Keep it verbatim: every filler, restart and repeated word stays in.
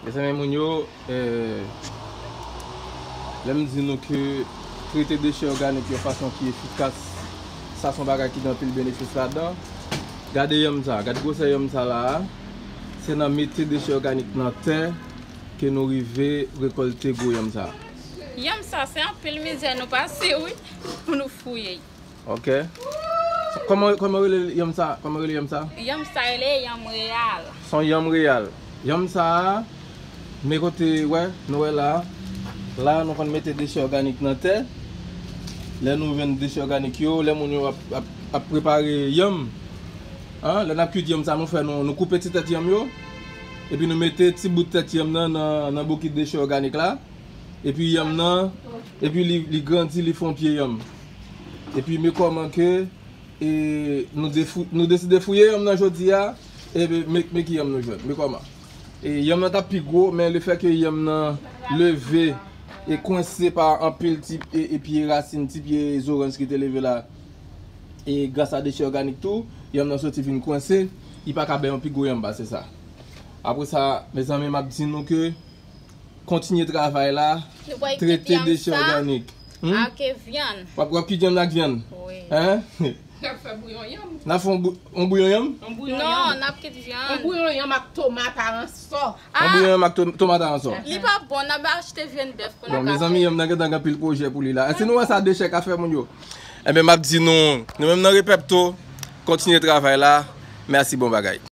Mezanmi, moun yo, eh, lè m di nou ke trete dechè òganik yon fason ki efikas, sa se yon bagay ki gen anpil benefis ladan. Gade yanm sa, gade gwosè yanm sa la a. Se nan mete dechè òganik nan tè ke nou rive rekòlte gwo yanm sa. Yanm sa, se anpil mizè nou pase, wi, pou nou fouye. Ok. Kòman, kòman rele yanm sa? Kòman rele yanm sa? Yanm sa rele yanm reyal. Se yon yanm reyal. Yanm sa a, men kote, wè, nou wè la. La, nou konn mete dechè òganik nan tè. Lè nou jwenn dechè òganik yo, lè moun yo ap, ap, ap prepare yanm, an, lè n ap kuit yanm sa, nou fè, nou, nou koupe ti tèt yanm yo. Epi nou mete ti bout tèt yanm nan, nan, nan bokit dechè òganik la. Epi yanm nan, epi li, li grandi, li fè yon pye yanm. Epi men kòman ke, e, nou defou-, nou deside fouye yanm nan jodi a, e men, men, men ki yanm nou jwenn, men kòman. E yanm nan t ap pi gwo, men lefètke yanm nan leve e kwense pa anpil ti, e, e pye rasin, ti pye zoranj ki te leve la, e gras a dechè òganik tou, yanm nan soti vin kwense, li pa ka bay yon pi gwo yanm pase sa. Apre sa, mezanmi, m ap di nou ke kontinye travay la, trete dechè òganik. Hmm? Ak vyann. W ap, w ap kuit yanm nan ak vyann? Wi. Hein? N ap fè bouyon yanm. N ap fè yon bou-, yon bouyon yanm? Yon bouyon yanm. Non, n ap kuit vyann. Yon bouyon yanm ak tomat aransò. Yon bouyon yanm ak to-, tomat aransò. Li pa bon, n ap achte vyann bèf pou nou ka fè. Bon, mezanmi, yanm nan gentan gen anpil pwojè pou li la. Èske nou wè sa dechè ka fè moun yo? Enben, m ap di nou, nou menm nan Repepto, kontinye travay la. Mèsi, bon bagay.